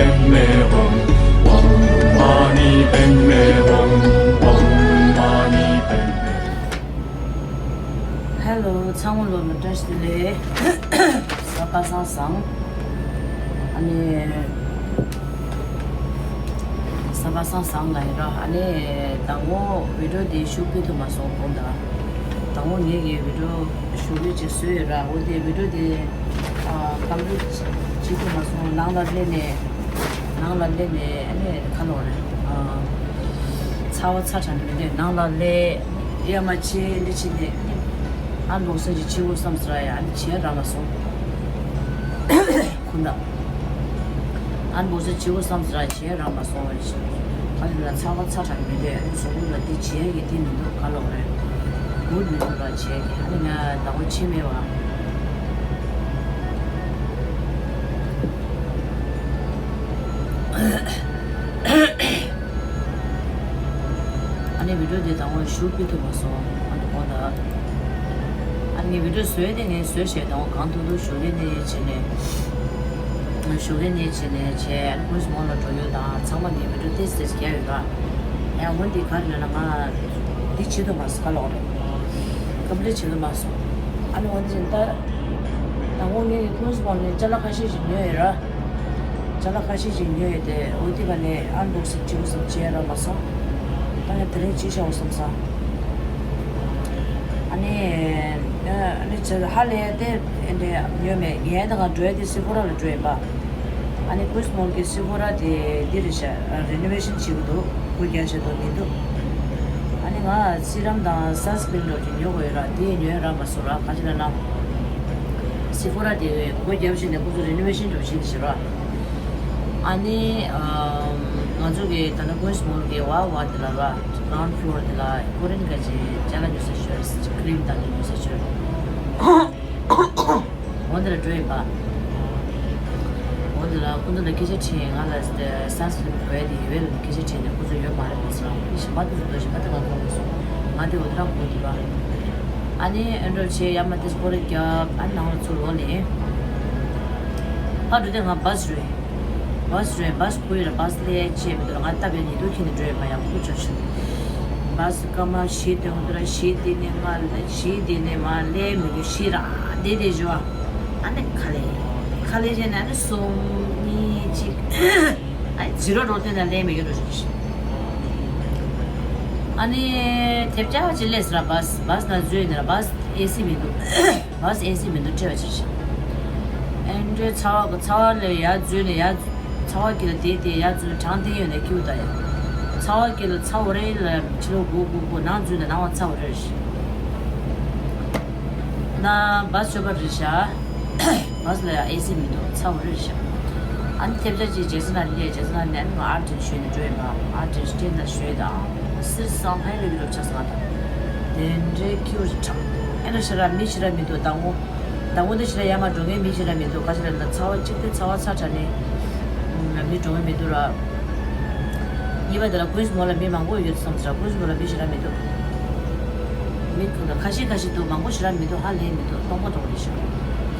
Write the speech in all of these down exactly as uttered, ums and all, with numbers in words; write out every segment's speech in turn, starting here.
padme hum, om mani padme hum, om mani padme hum. Hello, ཚང་མ་ལོ་ལ་བཀྲ་ཤིས་བདེ་ལེགས། གཟའ་པ་སངས་བཟང་། ཨ་ནི་གཟའ་པ་སངས་བཟང་ལ་ཡིན་ར། ཨ་ནི་དང་པོ་བི་ཌིའོ་དེ་ཤུ་ཕུལ་ཐུབ་མ་སོང་གོང་དང་། དང་པོ་ངེད་ཀྱི་བི་ཌིའོ་ཞུ་གི་ཅིག་བཟོས་ཡོད་ར། འོ་དེ་བི་ཌིའོ་དེ་ཨ་ཀམ་པི་ལིཊ་བྱེད་ཐུབ་མ་སོང་། ནང་ལ་སླེབས་ནས་ནང་ལ་སླེབས་ནས་ཨ་ནི་ཁ་ལོག་རེད། ཨ་ཚ་བ་ཚ་དྲགས་ནས་མི་འདོད། ནང་ལ་སླེབས་ཡ་མ་བྱེད་འདི་བྱེད་ནས་ཨ་འབོག་སེ་ཅིག་བྱེད་དགོས་བསམ་ཟེར་ཡ། ཨ་ནི་བྱེད་རག་མ་སོང་། ཁོང་དང་ཨན་བོ་ཟེར་བྱེད་དགོས་བསམ་ཟེར་བྱས་རག་མ་སོང་བ་ཞིག་ཨ་ནི་ལ་ཚ་བ་ཚ་དྲགས་མི་འདོད། ཨ་ནི་གཟུགས་པོ་ལ་འདི་བྱས་ཀྱི་འདི་མི་འདུག་ག་ལོག་རེད། མུར་མི་འདུག་ལ་བྱས་ཀྱི་ཨ་ནི་ང་ཟླ་བ་ཕྱི་མེད་བ། ཨ་ནི་བི་ཌིའོ་དེ་དང་པོ་ཞུ་ཕུལ་ཐུབ་མ་སོང་། ཨ་ནི་ཁོང་དང་། ཨ་ནི་ངས་བི་ཌིའོ་བཟོས་ཏེ་ངས་བཟོས་བྱས་དང་པོ་གང་ཐུབ་ཐུབ་ཞོགས་ཀས་ནས་བྱས་ནས། ཞོགས་ཀས་ནས་བྱས་ནས་བྱས། ཨ་ནི་ཀུན་སྨོན་ལ་འགྲོ་ཡོད་དང་ཚང་མ་ངས་བི་ཌིའོ་ཏོག་ཙམ་ཏོག་ཙམ་རྒྱག་ཡོད་ལ། ཡང་འོན་ཏེ་ག་རེ་ལབ་ན་ང་འདི་བྱེད་ཐུབ་མ་སོང་། ག་ལོག་རེད། ཀམ་པི་ལིཊ་བྱེད་ཐུབ་མ་སོང་། ཨ་ནི་འོན་ཏེ་ད་དང་པོ་ངས་ཀུན་སྨོན་ནས་ཅ་ལག་ཁ་ཤས་ཤིག་ཉོས་ཡོད་ར། ཅ་ལག་ཁ་ཤས་ཤིག་ཉོས་ཏེ་འོ་དེ་ག་ནས་ཨན་བོག་སིང་བྱེད་དགོས་བསམ་བྱས་ར་མ་སོང་། ད་ནི་དེ་རིང་བྱས་བཞག་དགོས་བསམ་སོང་། ཨ་ནི་ཨ་ནི་བྱས་ཧ་ལས་ཏེ་ཨེ་འདྲས་ཉོས་མེད། ངས་ད་ག་འགྲོ་ཡ་དེ་སི་ཕོ་ར་ལ་འགྲོ་ཡིན་པ། ཨ་ནི་ཀུན་སྨོན་གྱི་སི་ཕོ་ར་དེ་འདི་རེད་ཤག་རི་ནོ་ཝེ་ཤན་བྱེད་ཀྱི་འདུག་སྒོ་རྒྱག་བྱེད་དུ་མི་འདུག་ཨ་ནི་ང་སི་རམ་དང་སན་སི་ཀྲིན་འདྲ་བོ་ཅིག་ཉོ་དགོས་ཡོད་ར། དེ་ཉོས་རག་མ་སོང་ར། ག་ཅི་ལབ་ན། སི་ཕོ་ར་དེ་སྒོ་རྒྱབ་བྱས་ནས་ཁོ་ཚོ་རི་ནོ་ཝེ་ཤན་འདྲ་བོ་བྱེད་ཀྱི་ཤག་ར། ཨ་ནི་ཨམ་ང་ཚོ་གི་ད་ལྟ་ཀུན་སྨོན་གྱི་ཝ་ཝ་དེ་ལ་ར། གྷ་རའུན་ཌི་ཕློར་དེ་ལ་ཀོ་རི་ཡན་ག་ཅིག་ཅ་ལག་ཉོ་ས་ཤོར། ཀི་རིམ་དང་དེ་ཉོ་ས་ཤོར། འོ་འདི་ལ་འགྲོ་ཡིན་པ། འོ་འདི་ལ་ཁོ་ཚོ་ལ་སྐད་ཆ་དྲིས། ང་ལ་སན་སི་ཀྲིན་དགོས་ཡ་དེ་ཡོད་པས་ལབ་ནས་སྐད་ཆ་དྲིས་ནས་ཁོ་ཚོ་ཡོད་མ་རེད་པས་ཟེར། ཨ་ནི་གཞན་པ་དེ་ཚོ་འགྲོ། གཞན་པ་དེ་ང་ཁོ་དགོས་སོང་། ང་དེ་འོ་དེ་རང་དགོས་འདུག་ར། ཨ་ནི་ཨེ་འགྲོ་བྱས་ཡ་མ་དེ་སྐོར་རྒྱབ། ཨ་ནི་ནང་ལ་ཚུར་ལོག་ནས་ཕར་འགྲོ་དུས་ང་བཱས་རེད། བཱས་རེད། བཱས་ཁུག་ཡོད་ར། བཱས་སླེབས་ཡ་ཆེ་མི་འདུག་ར། ང་སྟབས་ཡག་ཉི་གདུགས་འཁྱེར་ནས་འགྲོ་ཡོད་པ། ཡག་པོ་ཅོ་ཆུ། བཱས་སྐར་མ་བཞི་སྟོན་འདུག་ར། བཞི་དེ་ནས་ང་བཞི་དེ་ནས་མར་སླེབས་མི་འདུག་བཞི་ར་དེ་དེ་བཞི་བ། ཨ་ནི་ཁ་ལེ་ཁ་ལེ་བྱས་ནས་ཨ་ནི་གསུམ་གཉིས་གཅིག་ཨ་ནི་ཛི་རོ་འགྲོ་དུས་ན་སླེབས་མི་འདུག་ར། ཨ་ནི་ཐེབས་ཆག་ཅིག་སླེབས་ཟེར་ར། བཱས་བཱས་ནང་འཛུལ་ནས་ར། བཱས་ཨེ་སི་མི་འདུག་བཱས་ཨེ་སི་མི་འདུག་བྲེལ་བ་ཆེ་ཆེ། ཨེ་འདྲའི་ཚ་བ་གི་ཚ་བ་ལས་ཡར་འཛུལ་ནས་ཡར་ཚ་བ་དཀྱིལ་ལ་བསྡད་དེ་ཡར་འཛུལ་གྲང་དེ་ཡོད་ནས་ཁྱེའུ་ད་ཡ། ཚ་བ་དཀྱིལ་ལ་ཚ་བ་རེ་ལ་ཕྱི་ལོགས་སྒུག་སྒུག་སྒུག་ནང་འཛུལ་ནས་ནང་བ་ཚ་བ་རེ་རེ། ན་བཱས་ཆོད་པ་རེད་ཤག་བཱས་ལ་ཡ་ཨེ་སི་མི་འདུག་ཚ་བ་རེ་རེ་ཤག་ཨ་ནི་ཐེབས་ཆག་ཅིག་ཇེ་སི་ན་ལས་ཇེ་སི་ན་ནས་ང་ཨར་ཏྲིན་ཞུས་ནས་འགྲོ་ཡིན་པ། ཨར་ཏྲིན་སྤྲིན་ན་ཞུས་དང་སིར་སང་ཧའི་ལུག་ལུག་ཆགས་སོང་ང་དང་། དེ་འདྲའི་ཁྱེའུ་རེ་གྲང་། ཨེ་ན་ཞེ་དྲག་མི་ཞེ་དྲག་མི་འདུག་དང་པོ། དང་པོ་འདི་ཞེ་དྲག་ཡར་མར་འགྲོ་མཁན་མི་ཞེ་དྲག་མི་འདུག་ག་ཞེ་དྲག་ལ་ཚ་བ་གཅིག་དེ་ཚ་བ་ཚ་དྲགས་ནས་མི་འགྲོ་མཁན་མི་འདུག་ར། གཉིས་པ་དེ་ལ་ཀུན་སྨོན་ལ་མི་མང་པོ་ཡོད་བསམ་ཟེར། ཀུན་སྨོན་ལ་མི་ཞེ་དྲག་མི་འདུག་མི་ཁ་ཤས་ཁ་ཤས་འདུག་མང་པོ་ཞེ་དྲག་མི་འདུག་ཧ་ལས་མི་འདུག་སྟོང་པ་འདྲ་པོ་རེད་ཤག་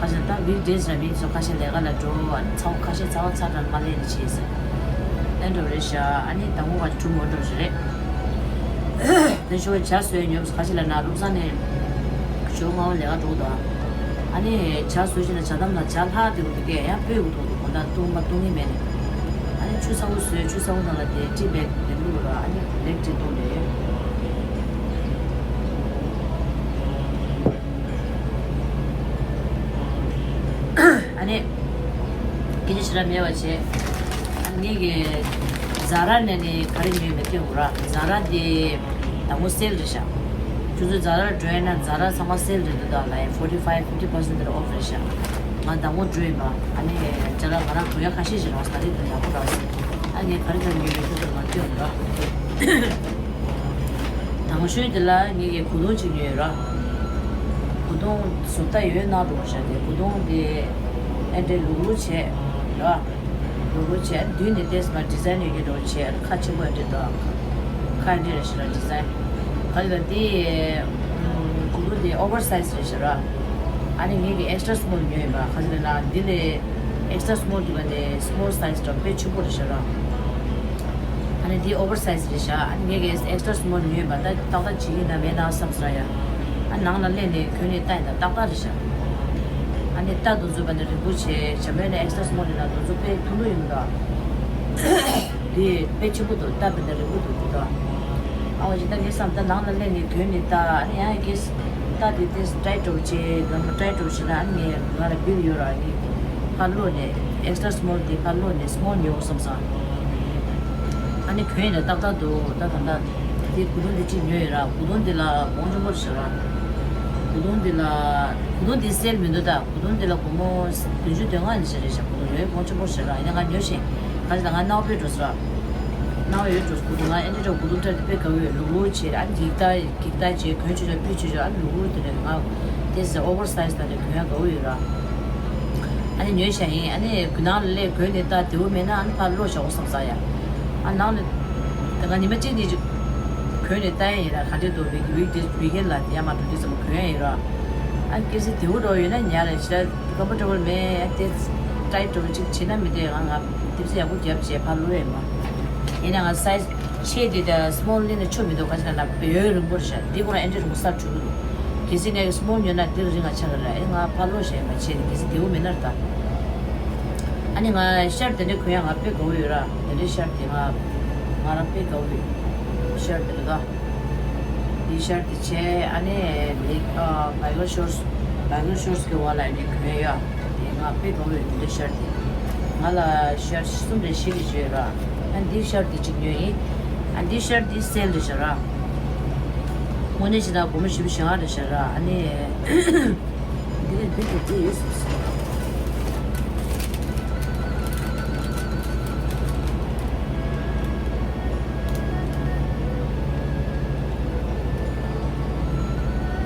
ག་ཞེ་ད་ཝིག་ཌེ་ཟེར་མི་ཚོ་ཁ་ཤས་ལས་ཀ་ལ་འགྲོ། ཨ་ནི་ཚ་བ་ཁ་ཤས་ཚ་བ་ཚ་དྲགས་མ་སླེབས་ནས་བྱས་ཟེར། ཨེ་འདྲ་པོ་རེད་ཤག་ཨ་ནི་དང་པོ་བ་གྲུབ་འོ་འདྲ་པོ་ཞིག་རེད། དེ་ཞོ་ཇ་བཟོས་ཉོབ་ཁ་ཤས་ལ་ན་རུབ་ས་ནས་ཞོ་ང་བ་ལས་ཀ་འགྲོ་དང་། ཨ་ནི་ཇ་བཟོས་ཤིང་ན་ཇ་དམ་ལ་ཇ་ལྷག་དེ་འུ་དུ་སྐད་ཡང་སྤོས་འུ་དུ་འདུག་གོ་ད་བཏུང་མ་བཏུང་ངེས་མེད་ནས། ཨ་ནི་ཆུ་ཚ་བོ་བཟོས། ཆུ་ཚ་བོ་ནང་ལ་དེ་ཏི་བེག་དེ་བླུགས་ར། ཨ་ནི་ལེགས་ཏི་བཏུང་རེད། ཨ་ནི་སྐད་ཆ་ཞེ་དྲག་མེད་པ་བྱས། ཨ་ནི་ངེད་ཀྱི་ཛ་ར་ནས་ནི་ག་རེ་ཉོས་མེད་ཐོན་དགོས་ར། ཛ་ར་དེ་དང་པོ་སེལ་རེད་ཤག་ཁྱོད་ཚོ་ཛ་ར་འགྲོ་ཡ་ན་ཛ་ར་ཚང་མ་སེལ་རེད་འདུག་ད་ལ་ཡ་ཕོར་ཊི་ཕའི་ཕིབ་ཊི་པར་སེན་ཊི་ཨོཕ་རེད་ཤག་ང་དང་པོ་འགྲོ་ཡིན་པ། ཨ་ནི་ཛ་ར་ང་རང་གོན་ཡ་ཁ་ཤས་ཤིག་རག་སོང་། ད་རེས་དེ་ཡག་པོ་རག་སོང་། ཨ་ངས་ག་རེ་ག་རེ་ཉོས་ཡོད་ཁྱོད་ཚོར་མ་སྟོན་ར། དང་ཤོས་དེ་ལ་ངེད་ཀྱིས་གོས་ཐུང་གཅིག་ཉོས་ཡོད་ར། གོས་ཐུང་བཟོ་ལྟ་ཡོད་ན་འགྲོ་བྱ་དེ། གོས་ཐུང་དེ་ཨེ་འདྲའི་ལུག་ལུག་བྱས་ར། ལུག་ལུག་བྱས་མདུན་ནས་བལྟས་མ་ཌི་ཛའིན་ཡོད་ཀྱི་འགྲོ་བྱས། ཁ་ཆེན་པོ་ཨེ་འདྲའི་འདུག་ཁ་ཨེ་འདྲའི་རེ་ཞིག་ར་ཌི་ཛའིན། ག་ལ་དེ་གོས་ཐུང་དེ་ཨོ་བར་སའིཛ་རེ་ཞིག་ར། ཨ་ནི་ངེད་ཀྱིས་ཨེག་སི་ཊྲ་སི་མོལ་ཉོས་ཡོད་པ། ག་ཚོད་ལ་ན་འདི་ལས། extra small དེ་ག་ནས་small size འདྲ་དཔེ་ཆེན་པོ་རེད་ཤག་ར། ཨ་ནི་དེ་over size རེད་ཤག་ཨ་ནི་ངས་extra small ཉོས་པ་ད་ཏག་ཏག་བྱེད་ཀྱི་ཡིན་ན་མེད་ན་བསམ་སོང་ཡ། ཨ་ནང་ལ་སླེབས་ནས་གྱོན་ནས་ལྟ་ཡིན་ད་ཏག་ཏག་རེད་ཤག་ཨ་ནི་ལྟ་དུས་ཚོད་བ་ནི་རིང་པོ་བྱས་བྱམས་པའི་ནས་extra small ཡིན་ན་དུས་ཚོད་དཔེ་ཐུང་ཐུང་ཡིན་ད། དེ་དཔེ་ཆེན་པོ་འདུག་ད་བི་འདྲ་རིང་པོ་འདུག་འདུག་ད། ཨ་བ་ཞིག་ད་ངས་བསམ་ད་ནང་ལ་སླེབས་ནས་གྱོན་ནས་ད་ཨ་ནི་ཡང་གིས་ད་དེ་དེ་tight འགྲོ་བྱས་ནམ་tight འགྲོ་བྱས་ན་ཨ་ནི་ངས་ང་ལ་bill ཡོད་ར་ཨ་ནི་ཕར་སློག་ནས་extra small དེ་ཕར་སློག་ནས་small ཉོ་བསམ་སོང་། ཨ་ནི་གྱོན་ནས་ཏག་ཏག་འདུག་ད་ད་ད་དེ་གུ་དུང་དེ་གཅིག་ཉོས་ཡོད་ར། གུ་དུང་དེ་ལ་གོང་ཆེན་པོ་ཞིག་ར། གུ་དུང་དེ་ལ་གུ་དུང་དེ་སེལ་མི་འདུག་ད། གུ་དུང་འདི་ལ་སྒོར་མོ་བདུན་ཅུ་དོན་ལྔ་ནས་བྱས་རེད་ཤག་གུ་དུང་ཡོད་གོང་ཆེན་པོ་ཞིག་ར། ཡིན་ན་ང་ཉོ་ཞིང་ག་ཞིག་ལ་ང་སྣང་བ་དཔེ་འགྲོ་ས་ར། སྣང་བ་ཡོད་འགྲོ་ས། གུ་དུང་ང་ཨེ་འདྲ་འདྲ་གུ་དུང་འདྲ་དེ་དཔེ་དགའ་བོ་ཡོད། ལུག་ལུག་བྱས་ར་ཨ་འགྱིག་ཐག་འགྱིག་ཐག་བྱས་གོན་ཆོག་ཆོག་ཕུད་ཆོག་ཆོག་ཨ་ལུག་ལུག་དེ་འདྲ་ང་དེ་ཟེར་over size དང་དེ་གོན་ཡ་དགའ་བོ་ཡོད་ར། ཨ་ནི་ཉོས་ཤག་ཡིན། ཨ་ནི་གུ་ནང་ལ་སླེབས་གོན་ནས་ལྟ་དེ་བོ་མེད་ན་ཨ་ནི་ཕར་སློག་བཞག་འོ་བསམ་ས་ཡ། ཨ་ནང་ལ་ད་ང་ཉི་མ་གཅིག་གཉིས་ཅིག་གོན་ནས་ལྟ་ཡ་ཡིན་ར། ག་འདྲས་འདུག week- weekday weekend ལ་ཡར་མར་འགྲོ་དུས་ཙམ་གོན་ཡ་ཡིན་ར། ཨ་གལ་སྲིད་དེའུ་འགྲོ་ཡོད་ན་ཉར་རེ་ཞེ་དྲག་comfortable མེད་དེ་tight འགྲོ་ཅིག་བྱེད་ན་མི་དེ་ང་ང་དེབ་སི་ཡག་པོ་རྒྱབ་བྱས་ཕར་ལོས་ཡིན་པ། ཡིན་ན་ང་size ཆེ་དེ་ད་small ལེན་ན་ཆོ་མི་འདུག་ག་ཅི་ན་ན་བེ་ཡོད་རིང་པོ་རེད་ཤག་འདི་ཁོ་རང་ཨེ་འདྲ་རིང་པོ་གསར་འགྲོ་གི་འདུག་གལ་སྲིད་ངས་small ཉོས་ན་འདིར་རིང་ང་ཆགས་གི་རེད། ཨེ་ང་ཕར་ལོས་བྱས་ཡིན་པ་ཆེ་ནི་གལ་སྲིད་དེའུ་མེད་ན་རེད་ད། ཨ་ནི་ང་ཤར་དེ་འདྲ་གོན་ཡ་ང་དཔེ་དགའ་བོ་ཡོད་ར། དེ་འདྲ་ཤར་དེ་ང་ང་རང་དཔེ་དགའ་བོ་ཡོད་ཤར་དེ་རེད་ད། འདི་ཤར་དེ་བྱས། ཨ་ནི་ལིག་ཨ་biker shorts biker shorts གི་བར་ལ་ཨ་ནི་གོན་ཡ་དེ་ང་དཔེ་དགའ་བོ་ཡོད། འདི་འདྲ་ཤར་དེ་ང་ལ་ཤར་གསུམ་རེ་བཞི་རེ་བྱས་ར། ཨ་འདི་ཤར་དེ་གཅིག་ཉོས་ཡིན། ཨ་འདི་ཤར་དེ་སེལ་རེད་ཤག་ར། དངོས་གནས་བྱས་ན་སྒོར་མོ་བཞི་བཅུ་ཞེ་ལྔ་རེད་ཤག་ར། ཨ་ནི། འདི་ལས་འདི་གི་རྩིས་ཡོད་སོང་ཟེར།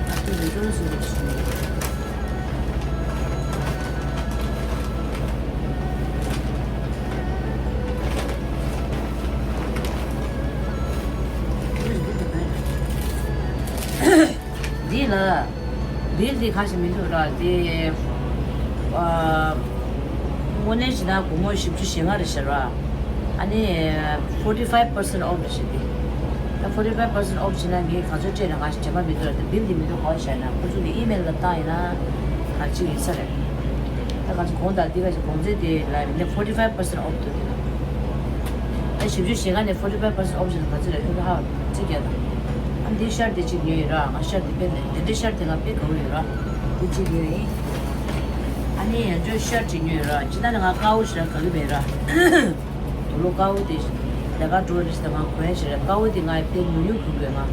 ཨ་ཁུ་ཡོད་འགྲོ་ཟེར་ནས་བྱུང་། འདི་ལ། འདི་འདི་ཁ་ཞིག་མི་འདུག་ར། འདི། ཨ། དངོས་གནས་བྱས་ན་སྒོར་མོ་བཞི་བཅུ་ཞེ་ལྔ་རེད་ཤག་ར། ཨ་ནི། forty five percent off རེད་ཤག་འདི། ད་forty five percent off བྱས་ན་ངས་ག་ཚོད་སྤྲད་ན་ང་ཞིག་བྱེད་མ་མི་འདུག་ར། ད་བིལ་འདི་མི་འདུག་ག་བ་བྱས་ན་ཁོ་ཚོ་གི་ཨི་མེལ་ལ་བཏང་ཡིན་ན་ག་ཅིག་ཡིན་ས་རེད། ད་ག་ཚོད་གོང་དང་འདི་ག་ཞིག་གོང་ཚད་དེ་ལ་ཡིན་ན་forty five percent off འདུག་འདི་ལ། ད་བཞི་བཅུ་ཞེ་ལྔ་ནས་forty five percent off བྱས་ན་ག་ཚོད་རེད། ཁྱོད་ཚོ་ཧ་ཅིག་རྒྱག་དང་། ཨ་འདི་ཤར་དེ་གཅིག་ཉོས་ཡོད་ར། ང་ཤར་དེ་དཔེ་ནས་དེ་འདྲའི་ཤར་དེ་ང་དཔེ་དགའ་བོ་ཡོད་ར། དེ་གཅིག་ཉོས་ཡིན། ཨ་ནི་ཡང་བསྐྱར་ཤར་གཅིག་ཉོས་ཡོད་ར། ཅི་ད་ནི་ང་དཀར་པོ་ཞེ་དྲག་དགའ་གི་མེད་ར། དུག་ལོག་དཀར་པོ་དེ་ལས་ཀ་འགྲོ་རེ་ཞིག་ད་ང་གོན་ཞེ་དྲག་དཀར་པོ་དེ་ང་དཔེ་ཉུང་ཉུང་གོན་དགོས། ང་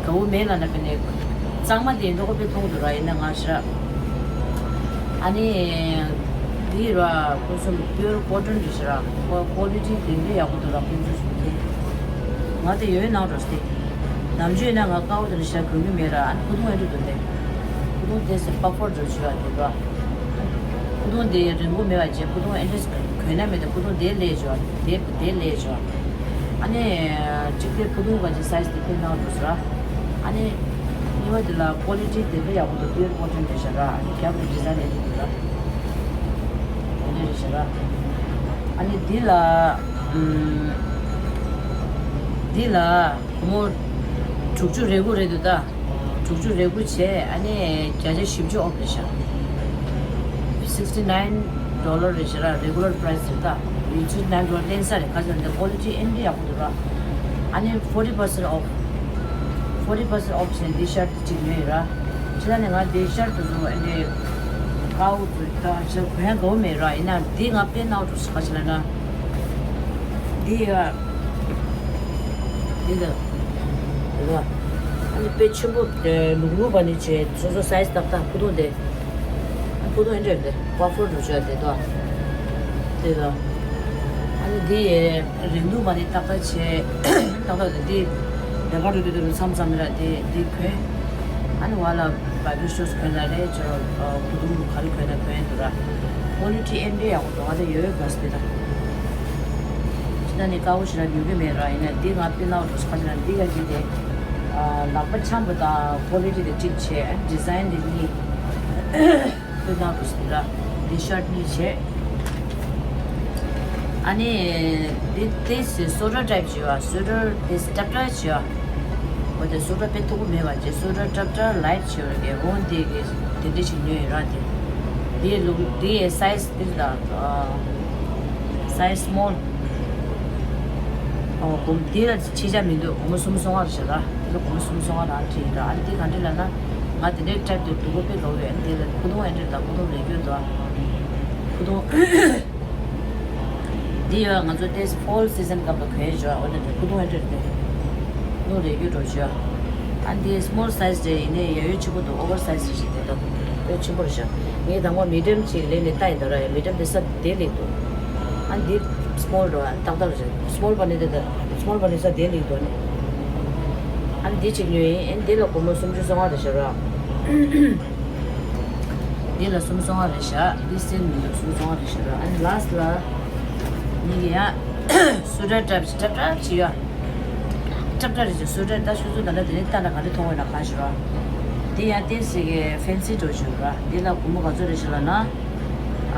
དགའ་བོ་མེད་ལ་ན་དཔེ་ནས་གཙང་མ་དེ་འགྲོ་ཁོ་དཔེ་མཐོང་འདུག་ར། ཡིན་ན་ང་ཞེ་དྲག་ཨ་ནི། འདི་ར་ཁོ་ཚོ་pure cotton རེད་ཤག་ར། ཁོ་quality དེ་འདྲ་ཡག་པོ་འདུག་ར། ཁོ་ཚོ་ཞིག་གི་ང་དེ་ཡོད་ནང་འགྲོ་སྟེ། ནམ་རྒྱུན་ན་ང་དཀར་པོ་དེ་འདྲ་ཞིག་གོན་གི་མེད་ར། ཨ་ནི་ཕུ་ཐུང་ཨེ་འདྲ་འདུག་སྟེ། ཕུ་ཐུང་དེ་སེ་puffer འདྲ་ཞིག་ར་དེ་འདྲ། ཕུ་ཐུང་དེ་རིང་པོ་མེད་པ་བྱས་ཕུ་ཐུང་ཨེ་འདྲ་གོན་ན་མེད་དེ་ཕུ་ཐུང་དེ་ལས་བྱོས་དེ་དེ་ལས་བྱོས། ཨ་ནི། གཅིག་དེ་ཕུ་ཐུང་ག་ཅིག་size དེ་ཕེབས་གནང་འགྲོ་ཟེར། ཨ་ནི། གཉིས་པ་དེ་ལ་quality དེ་འདྲ་ཡག་པོ་འདུག pure cotton རེད་ཤག་ར། ཨ་ནི་རྒྱབ་ལ་design ཨེ་འདྲ་འདུག་ར། དེ་འདྲ་རེད་ཤག་ར། ཨ་ནི་འདི་ལ། ཨམ། འདི་ལ་སྒོར་མོ་དྲུག་ཅུ་རེ་དགུ་རེད་འདུག་ད། དྲུག་ཅུ་རེ་དགུ་བྱས་ཨ་ནི་བརྒྱ་ཆ་བཞི་བཅུ་off རེད་ཤག sixty nine dollar རེད་ཤག་ར། regular price རེད་ད། sixty nine dollar ལེན་ས་རེད། ག་ཚོད་འདི་quality ཨེ་འདྲ་ཡག་པོ་འདུག་ར། ཨ་ནི་forty percent off། forty percent off བྱས་འདི་ཤར་དེ་གཅིག་ཉོས་ཡོད་ར། ཕྱི་ལ་ནས་ང་འདི་ཤར་དུ་འགྲོ་ཨ་ནི་དཀར་པོ་དེ་ད་ཤར་གོན་ཡ་དགའ་བོ་མེད་ར། ཡིན་ན་འདི་ང་དཔེ་ནག་འགྲོ་ས་ག་ཅི་ལ་ན། འདི་ཡ། འདི་ད། འདི་ད། ཨ་ནི་དཔེ་ཆེན་པོ་དེ་ལུག་ལུག་པ་ནི་བྱས་སོ་སོ་size ཏག་ཏག་ཕུ་ཐུང་དེ། ཕུ་ཐུང་ཨེ་འདྲ་དེ་puffer འགྲོ་བྱས་དེ་ད། དེ་ད། ཨ་ནི་འདི་ཡ་རིང་ཐུང་པ་ནི་ཏག་ཏག་བྱས། ཏག་ཏག་དེ་འདི་ལས་ཀ་འགྲོ་དུས་དུས་མཚམས་མཚམས་ར་དེ་འདི་གོན། ཨ་ནི་བ་ལ་biker shorts གོན་ན་རེད། ཅོ་གུ་དུང་ག་རེ་གོན་ན་གོན་འདུག་ར། quality ཨེ་འདྲ་ཡག་པོ་འདུག་ང་དེ་ཡོད་ཡོད་ག་སི་དེ་ད། ཕྱི་ད་ནི་དཀར་པོ་ཞེ་དྲག་ཉོ་གི་མེད་ར། ཡིན་ན་འདི་ང་དཔེ་ནག་འགྲོ་ས་ག་ཅི་ན་འདི་ག་གི་དེ། ལག་པ་འཆང་བ་དང་quality དེ་གཅིག་བྱས་design དེ་གཉིས། དཔེ་ནག་འགྲོ་ས་དེ་ར། འདི་ཤར་གཉིས་བྱས། ཨ་ནི་འདི་དེ་སི་སུ་ཝེ་ཊར་ཊའིབ་བྱས་པ། སུ་ཝེ་ཊར་དེ་སི་ཊབ་ཊར་བྱས་པ། འོ་དེ་སུ་ཝེ་ཊར་དཔེ་མཐུག་པོ་མེད་པ་ཅིག་སུ་ཝེ་ཊར་ཊབ་ཊར་ལའིཊ་བྱས་པ་རེད། འོ་འདི་གི་དེ་འདྲ་ཞིག་ཉོས་ཡིན་ར། དེ་འདི་ལུག་འདི་ཡི་སའི་ཛི་འདི་ལ་སའི་ཛི་སི་མོལ། ཨོ་སྒོར་མོ་འདི་ལ་ཕྱེད་བརྒྱ་མི་འདུག་སྒོར་མོ་སུམ་ཅུ་སོ་ལྔ་རེད་ཤག་ར། འདི་ལ་སྒོར་མོ་སུམ་ཅུ་སོ་ལྔ་རང་བྲིས་ཡིན་ར། ཨ་ནི་འདི་ག་འདྲ་ལབ་ན། ང་དེ་འདྲའི་ཊའིབ་དེ་སྡུག་པོ་དཔེ་ལོག་ཡོད། ཨ་ནི་འདི་ལ་ཁུ་ཐུང་ཨེ་འདྲ་དང་ཁུ་ཐུང་རེ་སྐྱོན་འདུག་ཁུ་ཐུང་འདི་ཡོད། ང་ཚོ་དེ་ཕོལ་སི་ཛན་སྐབས་ལ་གོན་ཡས་ཡོད། འོ་དེ་འདྲ་ཁུ་ཐུང་ཨེ་འདྲ་རེད། ཁུ་ཐུང་རེ་སྐྱོན་འགྲོ་ཡོད། ཨ་ནི་འདི་སི་མོལ་སའི་ཛི་རེད། ཡིན་ནའི་ཡ་ཡོད་ཆེན་པོ་འདུག་ཨོ་ཝར་སའི་ཛི་རེད་ཤག་དེ་དང་དཔེ་ཆེན་པོ་རེད་ཤག་ངས་དང་པོ་མི་ཌི་ཡམ་ཅིག་ལེན་ནས་ལྟ་ཡིན་དོ་ར། ཡ་མི་ཌི་ཡམ་དེ་ས་དེ་ལེགས་འདུག་ཨ་ནི་འདི་སི་མོལ་འགྲོ་ཨ་ཏག་ཏག་རེད། སི་མོལ་པ་ནི་དེ་དང་སི་མོལ་པ་ནི་ས་དེ་ལེགས་འདུག་ཨ་ནི། ཨ་ནི་འདི་གཅིག་ཉོས་ཡིན། ཨ་ནི་འདི་ལ་སྒོར་མོ་སུམ་ཅུ་སོ་ལྔ་རེད་ཤག་ར། འདི་ལ་སུམ་ཅུ་སོ་ལྔ་རེད་ཤག་འདི་སེལ་མི་འདུག་སུམ་ཅུ་སོ་ལྔ་རེད་ཤག་ར། ཨ་ནི་ལ་སི་ཊི་ལ་ཉིད་ཀྱི་ཡ་སུ་ཝེ་ཊར་ཊབ་ཊབ་ཊབ་ཅིག་ཡ། ཊབ་ཊབ་རེད་ཅིག་སུ་ཝེ་ཊར་ད་ཆུ་ཚོད་ད་ལྟ་དེ་ནས་ལྟ་ན་ག་འདྲ་མཐོང་བས་ན་གང་ཞིག་ར། འདི་ཡ་ཏེ་སི་གི་ཕེན་སི་འགྲོ་ཞིག་ར། འདི་ལ་སྒོར་མོ་ག་ཚོད་རེད་ཤག་ལབ་ན།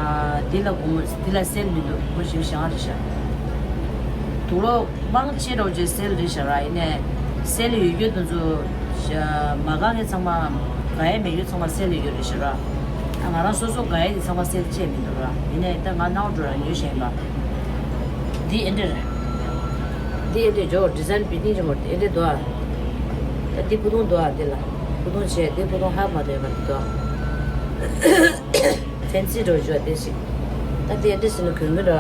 ཨ་འདི་ལ་སྒོར་མོ་འདི་ལ་སེལ་མི་འདུག་སྒོར་མོ་བཞི་བཅུ་ཞེ་ལྔ་རེད་ཤག་དུག་ལོག་མང་ཆེ་རོགས་ཀྱི་སེལ་རེད་ཤག་ར། ཡིན་ནའི་སེལ་ཡོད་རྒྱུ་དེ་ཚོ་མ་གང་གི་ཚང་མ་དགའ་ཡས་མེད་རྒྱུ་ཚང་མ་སེལ་ཡོད་རེད་ཤག་ར། ང་རང་སོ་སོ་དགའ་ཡས་དེ་ཚང་མ་སེལ་བྱས་མི་འདུག་ར། ཡིན་ནའི་ད་ང་ནང་འགྲོ་ར་ཉོས་བཞིན་པ། འདི་ཨེ་འདྲ་རེད། འདི་ཨེ་འདྲ་འཇོག་ཌི་ཛའིན་བི་ཏིང་ཅི་མོ་འདི་ཨེ་འདྲ་འདུག་ཨ། ད་འདི་ཕུ་ཐུང་འདུག་ཨ། འདི་ལ་ཕུ་ཐུང་བྱས་འདི་ཕུ་ཐུང་ཧབ་མ་འདུག་ཡོད་མ་འདུག་ཨ། ཕེན་སི་འགྲོ་ཞུ་བ་དེ་ཞིག་ད་དེ་འདྲ་ཟེར་ན་གོན་གི་འདྲ།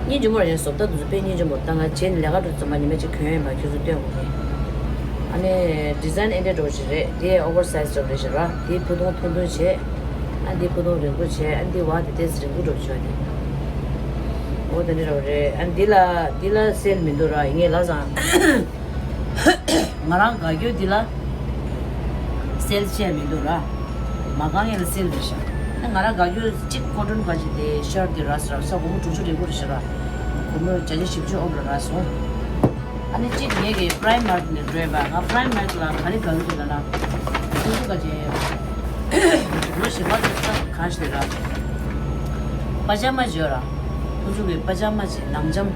སྙིང་རྗེ་མོ་རེད། བཟོ་ལྟ་དེ་ཚོ་དཔེ་སྙིང་རྗེ་མོ། ད་ང་བྱས་ནས་ལས་ཀ་འགྲོ་ཙམ་པ་ཉི་མ་གཅིག་གོན་ཡིན་པ་ཁྱོད་ཚོ་སྟོན་དགོས་གི། ཨ་ནི་ཌི་ཛའིན་ཨེ་འདྲ་འགྲོ་ཞིག་རེད། དེ་ཨོ་ཝར་སའི་ཛི་འགྲོ་རེད་ཞིག་ར། དེ་ཕུ་ཐུང་ཐུང་ཐུང་བྱས། ཨ་འདི་ཕུ་ཐུང་རིང་པོ་བྱས། ཨ་འདི་བ་དེ་ཏོག་ཙམ་རིང་པོ་འགྲོ་བྱས་དེ། འོ་དེ་འདྲ་འགྲོ་རེད། ཨ་འདི་ལ་འདི་ལ་སེལ་མི་འདུག་ར། ཡིན་ངེས་ལ་ཙང་། ང་རང་དགའ་རྒྱུ་འདི་ལ་སེལ་བྱས་མི་འདུག་ར། མ་གང་ཡིན་ལ་སེལ་རེད་ཤག་ཨ་ང་རང་དགའ་རྒྱུ་གཅིག་ཀོ་ཊོན་ག་ཅིག་དེ་ཤར་ཊི་དེ་ར་ས་ར་ས་སྒོར་མོ་དྲུག་ཅུ་རེ་དགུ་རེད་ཤག་ར། སྒོར་མོ་བརྒྱ་ཆ་བཞི་བཅུ་ཨོཕ་ལ་རག་སོང་། ཨ་ནི་གཅིག་ངེད་ཀྱི་པྲའི་མར་ཀེཊ་ནས་འགྲོ་ཡིན་པ། ང་པྲའི་མར་ཀེཊ་ལ་ག་རེ་དགའ་གི་འདུག་ལབ་ན། ཁོང་ཚོ་ག་ཅིག་ལོ་བཞི་པ་དེ་ཚོ་གང་ཞིག་རེད་ར། པ་ཇ་མ་ཅིག་ཡོད་ར། ཁོང་ཚོ་གི་པ་ཇ་མ་ཅིག་ནང་འཇམ།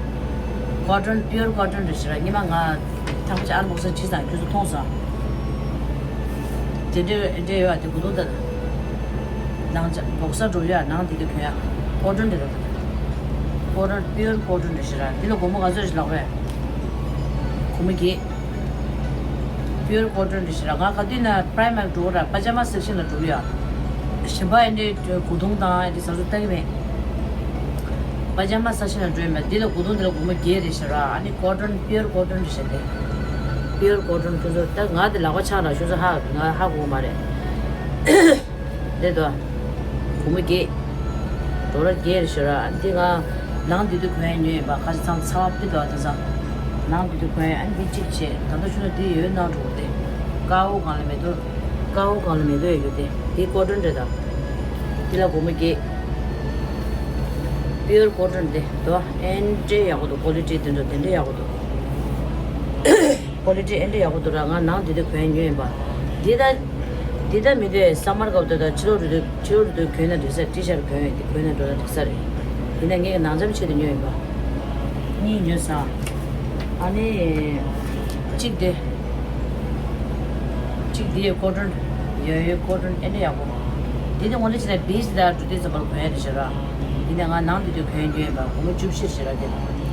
ཀོ་ཊོན། པིའུར་ཀོ་ཊོན་རེད་ཤག་ར། སྔོན་མ་ང་ཐང་པ་ཅིག་ཨན་བོག་སིང་བྱས་ཙང་ཁྱོད་ཚོ་མཐོང་སོང་། དེ་འདྲ་དེ་འདྲ་ཡོད་ཨ། དེ་གོ་ཐོག་ད་ནང་ཅ་བོག་སར་འགྲོ་ཡ་ནང་དེ་དུ་གྱོན་ཡ། ཀོ་ཊོན་དེ་རེད། ཀོ་ཊོན། པིའུར་ཀོ་ཊོན་རེད་ཤག་ར། འདི་ལ་སྒོར་མོ་ག་ཚོད་རེད་ལགས་པས། སྒོར་མོ་བརྒྱད། པིའུར་ཀོ་ཊོན་རེད་ཤག་ར། ང་ག་དུས་ན་པྲའི་མར་འགྲོ་གི་ར། པ་ཇ་མ་སེག་ཤན་ལ་འགྲོ་གི་ཡ། གཞན་པ་ཨེ་འདྲའི་གོས་ཐུང་དང་ཨེ་འདྲའི་བཟོ་བཟོ་ལྟ་གི་མེད། པ་ཇ་མ་ས་ཤིང་ལ་འགྲོ་ཡིན་པ། འདི་ལ་གོས་ཐུང་འདི་ལ་སྒོར་མོ་བརྒྱད་རེད་ཤག་ར། ཨ་ནི་ཀོ་ཊོན། པིའུར་ཀོ་ཊོན་རེད་ཤག་དེ། པིའུར་ཀོ་ཊོན་ཁྱོད་ཚོ་ད་ང་དེ་ལག་པ་འཆང་ར། ཁྱོད་ཚོ་ཧ་ང་ཧ་གོ་མ་རེད། འདི་དོ། སྒོར་མོ་བརྒྱད། ཌོ་ལར་བརྒྱད་རེད་ཤག་ར། ཨ་ནི་འདི་ང་ནང་དེ་དུས་གོན་ཡ་ཉོས་ཡིན་པ། ཁ་ཅིག་ཚང་ཚ་བ་ཕི་དོ་དེ་ཚང་། ནང་དེ་དུས་གོན་ཡ། ཨ་ནི་འདི་གཅིག་བྱས། ད་ལྟ་ཁྱོད་ཚོ་འདི་ཡོད་ནང་འགྲོ་དེ། ཀ་བོ་གང་ལ་མེད་དོ། ཀ་བོ་གང་ལ་མེད་དོ་ཡོད་རྒྱུ་དེ། དེ་ཀོ་ཊོན་རེད་ད། དེ་ལ་སྒོར་མོ་བརྒྱད། པིའུར་ཀོ་ཊོན་དེ་དོ། ཨེ་འདྲའི་ཡག་པོ་འདུག་ཀོ་ལི་ཊི་དེ་འདྲ་དེ་འདྲའི་ཡག་པོ་འདུག་ཀོ་ལི་ཊི་ཨེ་འདྲའི་ཡག་པོ་འདུག་ར། ང་ནང་དེ་དུས་གོན་ཉོས་ཡིན་པ། འདི་ད་འདི་ད་མི་འདོད། སམ་མར་སྐབས་དེ་དང་ཕྱི་ལོགས་རུ་དུས་ཕྱི་ལོགས་རུ་དུས་གོན་ན་འགྲིག་ས། ཊི་ཤར་གོན་ཡོད་དེ་གོན་ན་འགྲོ་ན་འགྲིག་ས་རེད། ཡིན་ན་ངས་ནང་འཇམ་ཆེད་དུ་ཉོས་ཡིན་པ། གཉིས་ཉོས་སོང་། ཨ་ནི་གཅིག་དེ། གཅིག་འདི་ཡི་ཀོ་ཊོན། ཡོ་ཡོའི་ཀོ་ཊོན་ཨེ་འདྲ་ཡག་པོ། འདི་ནི་འོ་ན་ཅི་ན་བིཆ་དང་འགྲོ་དུས་ཙམ་པར་གོན་ཡ་རེད་ཤག་ར། འདི་ནས་ང་ནང་འདི་དུས་གོན་རྒྱུ་ཡིན་པ། སྒོར་མོ་བཅུ་བཞི་རེད་ཤག་ར། དེ་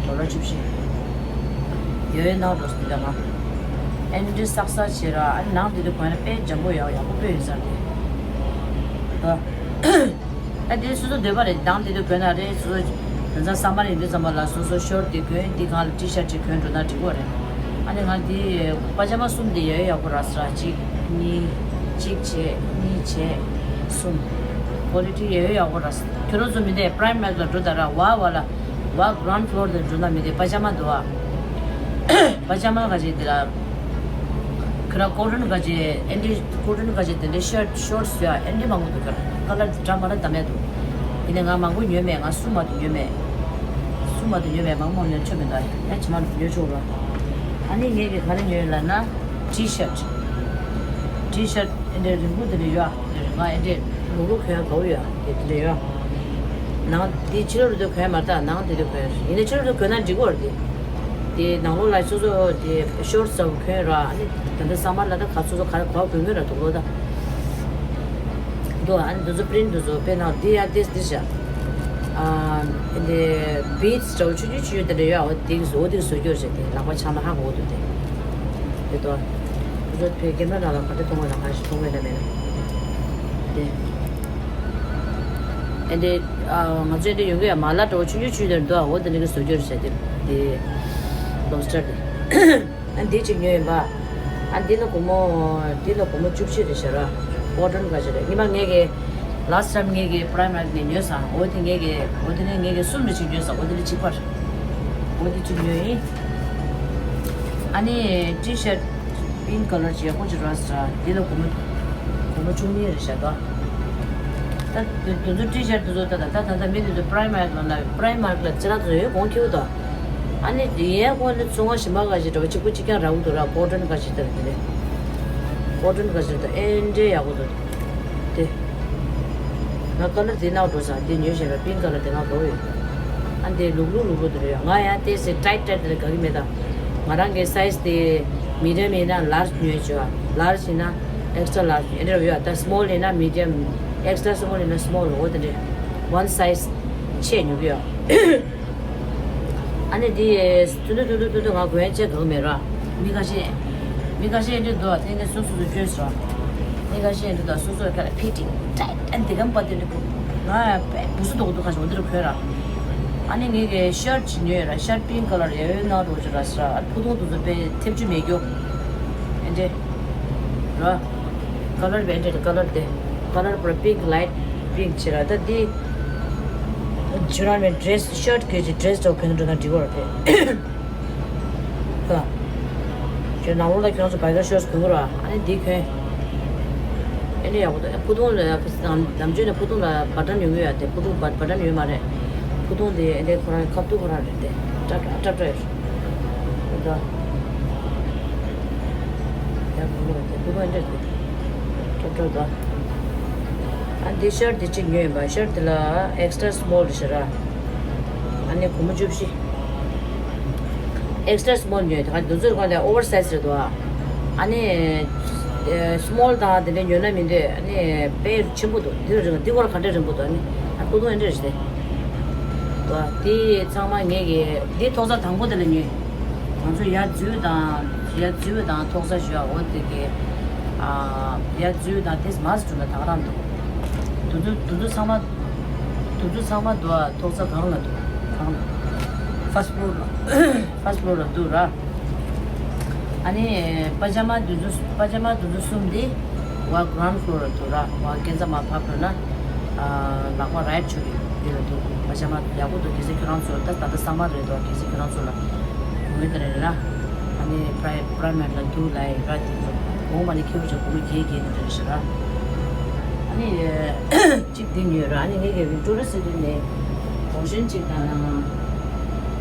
ཌོ་ལར་བཅུ་བཞི། ཡོ་ཡོའི་ནང་འགྲོ་སོང་། འདི་ལ་ང་ཨེ་འདྲ་སག་སག་བྱས་ར། ཨ་ནི་ནང་འདི་དུས་གོན་ན་དཔེ་འཇམ་པོ་ཡག་ཡག་པོ་དཔེ་ཡོད་ས་རེད། ཨ། ད་དེ་སོ་སོ་འདོད་པ་རེད། ནང་དེ་དུས་གོན་ན་རེད། སོ་སོ་དེང་སང་སམ་མར་ཡིན་དུས་ཙམ་པ་ལ་སོ་སོ་ཤོར་ཊི་དེ་གོན། དེ་སྒང་ལ་ཊི་ཤར་ཊི་ཅིག་གོན་འགྲོ་ན་འགྲིག་གི་རེད། ཨ་ནི་ང་དེ་པ་ཇ་མ་གསུམ་དེ་ཡོད་ཡག་པོ་རག་སོང་ར། གཅིག་གཉིས། གཅིག་བྱས། གཉིས་བྱས། གསུམ། ཀོ་ལི་ཊི་ཡོད་ཡག་པོ་རག་སོང་། ཁྱོད་རང་ཚོ་མི་འདས་པྲའིམ་མེག་ལ་འགྲོ་ད་ར། བ་བ་ལ་བ་གྷ་རའུན་ཌི་ཕློར་དུ་འགྲོ་ན་མི་འདས་པ་ཇ་མ་འདུག་ཨ། པ་ཇ་མ་ག་ཅིག་དེ་ལ། ཁྱོད་རང་ཀོ་ཊོན་ག་ཅིག་ཨེ་འདྲ་ཀོ་ཊོན་ག་ཅིག་དེ་འདྲའི་ཤོར་ཊི་ཤོར་ཊི་བཟོ་ཡ་ཨེ་འདྲ་མང་པོ་འདུག་ཁྱོད་རང་ཀ་ལར་འདྲ་མ་འདྲ་འདྲ་མེད་འདུག་ཡིན་ནའི་ང་མང་པོ་ཉོས་མེད། ང་གསུམ་མ་གཏོགས་ཉོས་མེད། གསུམ་མ་གཏོགས་ཉོས་མེད། མང་པོ་ཉོས་ཆོག་མི་འདུག་ཡ་ཇི་མ་ཉོས་ཆོག་རོགས། ཨ་ནི་ངས་ཀྱི་ག་རེ་ཉོས་ལབ་ན། ཊི་ཤར་ཊི། ཊི་ཤར་ཊི་ཨེ་འདྲའི་རིང་པོ་དེ་འདྲ་ཡོད་ཨ། ང་ཨེ་འདྲའི་ལུག་ལུག་གྱོན་ཡ་དགའ་པོ་ཡོད་ཨ། དེ་དེ་འདྲ་ཡོད་ཨ། ནང་འདི་ཕྱི་ལོགས་ལ་དུ་གོན་མ་རེད། ད་ནང་དེ་དུ་གོན་ཡིན་ན་ཕྱི་ལོགས་དུ་གོན་ན་འགྲིག་གོ་རེད། དེ་དེ་ནང་ལོགས་ལ་སོ་སོ་དེ་ཤོར་ཙམ་གོན་ར། ཨ་ནི་ད་ལྟ་སམ་མར་ལ་ད་ག་སོ་སོ་ག་རེ་གོ་གོན་གོན་ར་དུ་ལོ་ད། འདུག་ཨ་ནི་འདི་ཚོ་པི་རིན་ཊི་འདི་ཚོ་དཔེར་ན་འདི་ཡ་ཏེས་འདི་བཞག་ཨ་འདི་བིཌ་སི་འདྲ་བོ་ཆུང་ཆུང་ཆུང་ཆུང་དེ་འདྲ་ཡོད། འོ་དེ་འོ་དེ་བཟོ་རྒྱུ་རེད། དེ་ལག་པ་འཆང་ན་ཧ་གོ་འདུག་དེ་དེ་ཏོ་འདི་ཚོ་བོད་རྒྱ་ནག་ནང་ལ་ག་འདྲ་གཏོང་བ་ན་ག་ཞིག་གཏོང་བས་ན་མེད་ན་དེ། ཨ་འདི་ཨ་ང་ཚོ་འདི་ཡོང་གི་ཡ་མ་ལ་འདྲ་བོ་ཆུང་ཆུང་ཆུང་དེ་འདུག་འོ་དེ་འདྲ་གི་བཟོ་རྒྱུ་རེད་ཟེར་དེ་དེ་ལོབ་སི་ཊར་དེ། ཨ་འདི་གཅིག་ཉོས་ཡིན་པ། ཨ་འདི་ལ་སྒོར་མོ། འདི་ལ་སྒོར་མོ་བཅུ་བཞི་རེད་ཤག་ར། ཀོ་ཊོན་ག་ཅིག་རེད། ཉི་མ་ངས་ཀྱི་ལཱ་སི་ཊི་ཊའིམ་ངས་ཀྱི་པི་རའི་མར་ཀེཊ་ནས་ཉོས་སོང་། འོ་དེ་ངས་ཀྱི་འོ་དེ་ནས་ངས་ཀྱི་གསུམ་རེ་ཅིག་ཉོས་སོང་། འོ་དེ་ལ་གཅིག་པར། འོ་དེ་གཅིག་ཉོས་ཡིན། ཨ་ནི་ཊི་ཤར་ཊི་པིང་ཀ་ལར་ཅིག་ཡག་པོ་ཅིག་རག་སོང་ར། འདི་ལ་སྒོར་མོ་སྒོར་མོ་བཅུ་གཉིས་རེད་ཤག་ད། ད་དེ་དེ་ཚོ་ཊི་ཤར་ཊི་དེ་ཚོ་ད་ད་ད་ད་ད་མི་དེ་ཚོ་པི་རའི་མར་ཀེཊ་ལ་ན་པི་རའི་མར་ཀེཊ་ལ་ཅི་རག་དེ་ཚོ་ཡོད་གོང་ཁེ་པོ་ད། ཨ་ནི་ཡན་ཁོ་ནི་ཚོང་ཁང་གཞན་པ་ག་ཞིག་འདྲ་བོ་གཅིག་པུ་གཅིག་རྐྱང་རག་གི་འདུག་ར། ཀོ་ཊོན་ག་ཞིག་དེ་རེད་དེ་རེད། ཀོ་ཊོན་ག་ཞིག་དེ་ཨེ་འདྲའི་ཡག་པོ་འདུག་དེ། ང་ཀ་ལར་དེ་ནང་འགྲོ་ས་དེ་ཉོས་བཞིན་པའི་པིང་ཀ་ལར་དེ་ནང་འགྲོ་ཡོད། ཨ་འདི་ལུག་ལུག་ལུག་ལུག་དེ་རེད། ང་ཡང་དེ་སེ་ཊའིཊ་ཊའིཊ་དེ་ལ་དགའ་གི་མེད་ད། ང་རང་གི་སའི་ཛི་དེ་མི་ཌི་ཡམ་ཡིན་ན་ལཱར་ཇི་ཉོས་བྱོས། ལཱར་ཇི་ཡིན་ན་ཨེག་སི་ཊ་ར་ལཱར་ཇི་ཨེ་འདྲ་ཡོད། ད་སི་མོལ་ཡིན་ན་མི་ཌི་ཡམ། ཨེག་སི་ཊ་ར་སི་མོལ་ཡིན་ན་སི་མོལ། འོ་དེ་འདྲ་ཝན་སའི་ཛི་ཆེ་ཉོ་གི་ཡོད། ཨ་ནི་འདི་ཐུང་ཐུང་ཐུང་ཐུང་ཐུང་ཐུང་ང་གོན་ཆས་གང་མེད་ར། མི་ཁ་ཤས་མི་ཁ་ཤས་འདི་འདུག་ཨ། དེ་ནས་སོ་སོ་སོ་བཅོས་སོ། མི་ཁ་ཤས་འདི་འདུག་སོ་སོ་ཁ་ལ་ཕི་ཊིང་ཊའིཊ་ཨ་འདི་གམ་པ་དེ་འདྲ་གོ། ང་བུ་སུ་དོག་འདུག་ཁ་ཤས་འོ་འདི་རུ་གོན་ར། ཨ་ནི་ངས་གི་ཤར་ཊི་ཅིག་ཉོས་ར། ཤར་ཊི་པིང་ཀ་ལར་ཡ་ཡོད་ནང་རོ་ཅིག་ར་ས་ར། ཕུ་ཐུང་དུ་ཚོ་པའི་ཐེབས་ཆུ་མེད་རྒྱུ། ཨེ་འདྲ་ར། ཀ་ལར་བེ་འདྲ་ཀ་ལར་དེ་ཀ་ལར་པུ་ར་པིང་ཀི་ལའིཊ་པིང་ཀི་ཆེ་ར། ད་འདི་ཁྱོད་རང་ནས་ཌི་རེ་སི་ཤར་ཊི་གི་ཅིག་ཌི་རེ་སི་འདྲ་བོ་གོན་འགྲོ་ན་འགྲིག་གོ་ར་དེ། ད་ཁྱོད་ནང་ལོགས་ལ་ཁྱོད་རང་ཚོ་བྷའི་གར་ཤོར་ཊི་གོན་གོ་ར། ཨ་ནི་འདི་གོན། ཨེ་འདྲ་ཡག་པོ་འདུག་ཕུ་ཐུང་ལ་ནམ་རྒྱུན་ནས་ཕུ་ཐུང་ལ་བ་ཊན་ཡོང་གི་ཡོད་དེ། ཕུ་ཐུང་བ་བ་ཊན་ཡོད་མ་རེད། ཕུ་ཐུང་དེ་ཨེ་འདྲ་ཁོ་རང་ཁ་ཐུག་ཁོ་རང་རེད་དེ། སྲབ་སྲབ་སྲབ་ཡོད། འདི་ཡག་པོ་འདུག་དེ་ཕུ་ཐུང་ཨེ་འདྲ་རེད་དེ། སྲབ་སྲབ་འདུག་ཨ་འདི་ཤར་ཊི་འདི་གཅིག་ཉོས་ཡིན་པ། ཤར་ཊི་འདི་ལ་ཨེག་སི་ཊ་ར་སི་མོལ་རེད་ཤག་ར། ཨ་ནི་སྒོར་མོ་བཅུ་བཞི། ཨེག་སི་ཊ་ར་སི་མོལ་ཉོས་དེ་ག་འདི་ཚོའི་སྒང་དེ་ཨོ་ཝར་སའི་ཛི་རེད་འདུག་ཨ་ནི་སི་མོལ་དང་དེ་འདྲ་ཉོས་ན་མི་འདོད། ཨ་ནི་དཔེ་ཆེན་པོ་འདུག་འདི་རིང་འདི་སྐོར་ག་འདྲ་རིང་པོ་འདུག་ཨ་ནི་ཨ་ཁུ་ཐུང་ཨེ་འདྲ་རེད་དེ། འདུག་ཨ་འདི་ཚང་མ་ངས་ཀྱི་འདི་ཐོག་ས་དང་པོ་དེ་ལ་ཉོས། ང་ཚོ་ཡ་འཛུལ་དང་ཡ་འཛུལ་དང་ཐོག་ས་ཞུ་བ་འོ་དེ་གི་ཨ་ཡ་འཛུལ་དང་དེ་མ་སུ་ད་ག་རང་འདུག་དུ་དུ་དུ་དུ་ཚང་མ། དུ་དུ་ཚང་མ་འདུག་ཨ། ཐོག་ས་གང་ལ་འདུག་གང་ལ། ཕར་སི་ཕི་ལོར་ལ། ཕར་སི་ཕི་ལོར་ལ་འདུག་ར། ཨ་ནི་པ་ཇ་མ་དུ་དུ་པ་ཇ་མ་དུ་དུ་གསུམ་དེ་བ་གྷི་རའུན་ཌི་ཕི་ལོར་ལ་འདུག་ར། བ་སྐས་འཛེག་མར་ཕབ་འགྲོ་ན་ཨ་ལག་པ་རའིཊ་ཕྱོགས་ཀྱི་འདི་ལ་འདུག་པ་ཇ་མ་ཡག་པོ་འདུག་གལ་སྲིད་ཁྱོད་རང་ཚོ་ད་ད་ལྟ་སམ་མར་རེད་འདུག་གལ་སྲིད་ཁྱོད་རང་ཚོ་ལ་ངོས་དེ་རེད་ར། ཨ་ནི་པི་རའི་པི་རའི་མར་ཀེཊ་ལ་འདུག་ལ་ཡིན་ར། དེ་ཚོ་གོང་མ་ནས་ཁྱེད་རང་ཚོ་སྒོར་མོ་བརྒྱད་བརྒྱད་ནས་རེད་ཤག་ར། ཨ་ནི། གཅིག་འདི་ཉོས་ར། ཨ་ནི་ངས་ཀྱི་ཝིག་ཊོ་རི་ཡ་སི་ཀི་རེཊ་ནས་ལོ་ཤན་གཅིག་དང་།